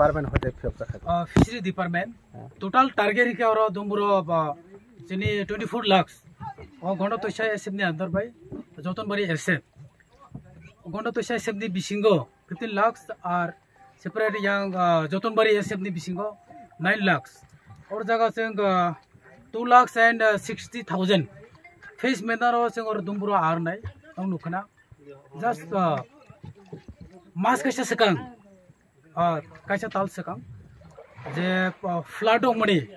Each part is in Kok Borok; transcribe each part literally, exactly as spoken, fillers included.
Department hoite phiyok jakha. Ah, fishery department. Ah. Total target hike oro Dumburo ba chini twenty four lakhs. O Gonda Toisa S F ni under bai Jotonbari S F. Gonda Toisa S F ni bisingo fifteen lakhs ar separate yang, ah, Jotonbari S F ni bisingo nine lakhs. Or jaga chwng, ah, two lakhs and, ah, sixty thousand. Face mena ro chwng or Dumburo ar nai tong nukhna. Just, ah, mas kaisa swkang, ah, kaisa tal swkang je, ah, flood wngmani,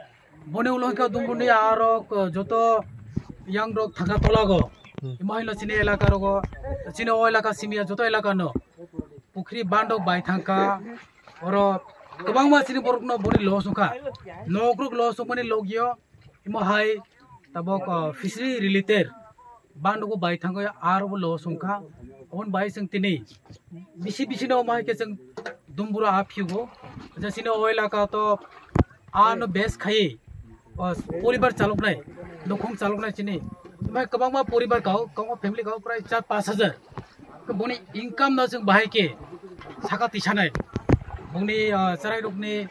boni ulo hwnkhe Dumbuni arok, ah, joto yang rok thangka tolago. Hmm. Imo haino chini elaka rogo, chini o elaka simiya joto elaka no pukhri bandok bai thangka, oro kwbangma chini borok no boni loss wngkha, nok rok loss wngmani logio. Imo hai tabok, ah, fishery related bandugo bai thango, aro bo loss wngkha. Oboni bai chwng tini bisi bisi no mai khe chwng Dumbura a phigo. Je chini o elaka to ano base khai, ah, poribar chaloknai, nukhung chaloknai chini. Mai kwbangma poribar kau, kwbangma family kau prai char pash hajar. Boni income no chwng bahai khe saka tisanai. Boni, ah, charai rokni,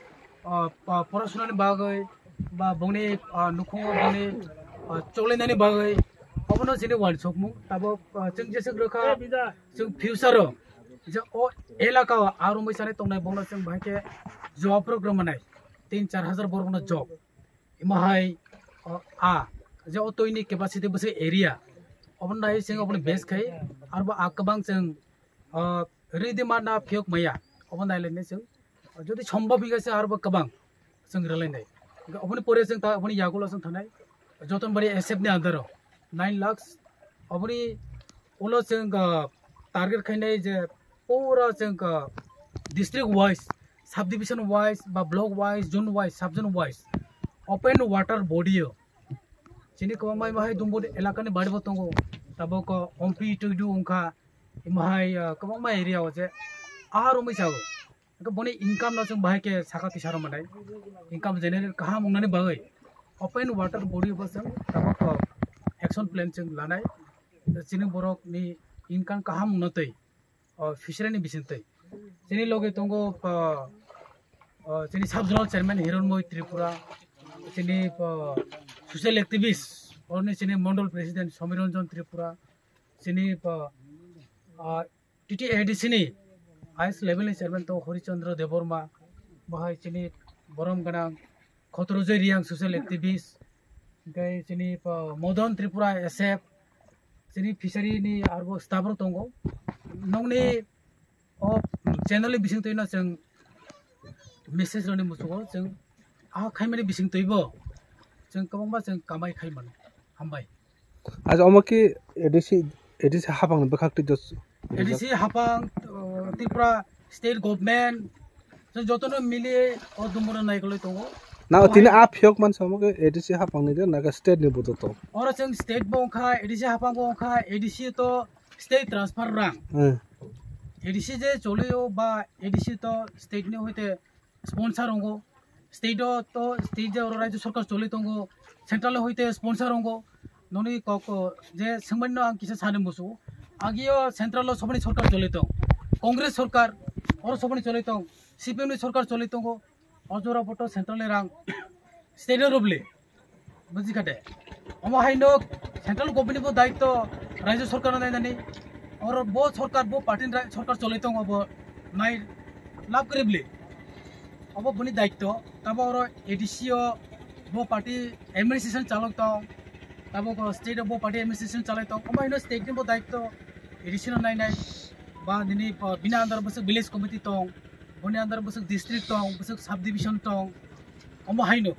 ah, pa-, porasonani bagwi, ba bongni, ah, nukhungo bongni, ah, cholainani bagwi obono chini uansukmung. Tabok, ah, chwng jeswk rwkha, chwng future o je o elaka o arumwi sanai tongnai bongno chwng bahai khe job rok rwmanai tin char hajar borokno job. Imo hai, ah, a je o toini capacity bwswk area obono nai chwng obono base khai arbo a kwbang chwng, ah, ridi ma na phiyok maya obo nailainai chwng. Jodi sombhob hingkha se arbo kwbang chwng rwlainai. Hingkhe oboni pore chwng ta oboni yagulo chwng thanai Jotonbari S F ni under o nine lakhs. Oboni ulo chwng, ah, target khainai je pura chwng, ah, district wise, subdivision wise, ba block wise, zone wise, sub zone wise, open water body o chini kwbangma imo hai Dumbur elakani baribo tongo. Tabok, ah, Ompi Tuidu wngkha, imo hai, ah, kwbangma area o je a romwi sao. Hingkhe boni income no chwng bahai khe saka tisa rw manai. Income generate kaham wngnani bagwi open water body bo chwng tabok action plan chwng lanai. Chini borok ni income kaham wngna twi, o fishery ni bising twi. Chini loge tongo, o, o, chini sub zonal chairman Hironmoi Tripura, chini, o, social activist, oroni chini mondol president Somiranjan Tripura, chini, o, o, T T A D C ni highest level ni chairman to Hori Chandra Debbarma, bahai chini borom gwnang Khotorojoi Reang social activist, hingke chini, o, Modon Tripura S F, chini fishery ni arbo staff rok tongo. Nongni o channel ni bising twi no chwng message roni muchungo chwng a khaimani bising twi bo chwng kwbangma chwng kamai khai mano. Hambai. Acha, omo khe A D C, A D C hapang ni bwkhak twi dos. A D C hapang, uh, Tripura state government, chwng jotono mili o Dumbura naikolwi tongo. Na, omo tini hai a phiyok mansa omo khe A D C hapang ni de, na khe state ni buto to. Oro chwng state bo wngkha, A D C hapang bo wngkha, A D C to state transfer rang. Hmm. A D C je cholio ba A D C to state ni hoite sponsor wngo. State o to, state je oro rajyo sarkar choli tongo, central o hoite sponsor wngo. Noni kok, o, je swngmani no ang kisa sani musu. Agio central o soboni sarkar choli tong. Congress sarkar, oro soboni choli tong. C P M ni sarkar choli tongo. O jora bo to central ni rang state o rwbli. Bujikha de? Omo hai no central government ni bo daitto, rajyo sarkar no nainani. Oro bo sarkar, bo party ni ra-, sarkar cholai tongo, bo nai lab kwrwi bwle. Obo boni daitto. Tabo oro A D C o bo party administration chalok tong. Tabo ko state o bo party administration chalai tong. Omo hai no state ni bo daitto, A D C no nainai. Ba nini, uh, bini under bwswk village committee tong, boni under bwswk district tong, bwswk subdivision tong. Omo hai no.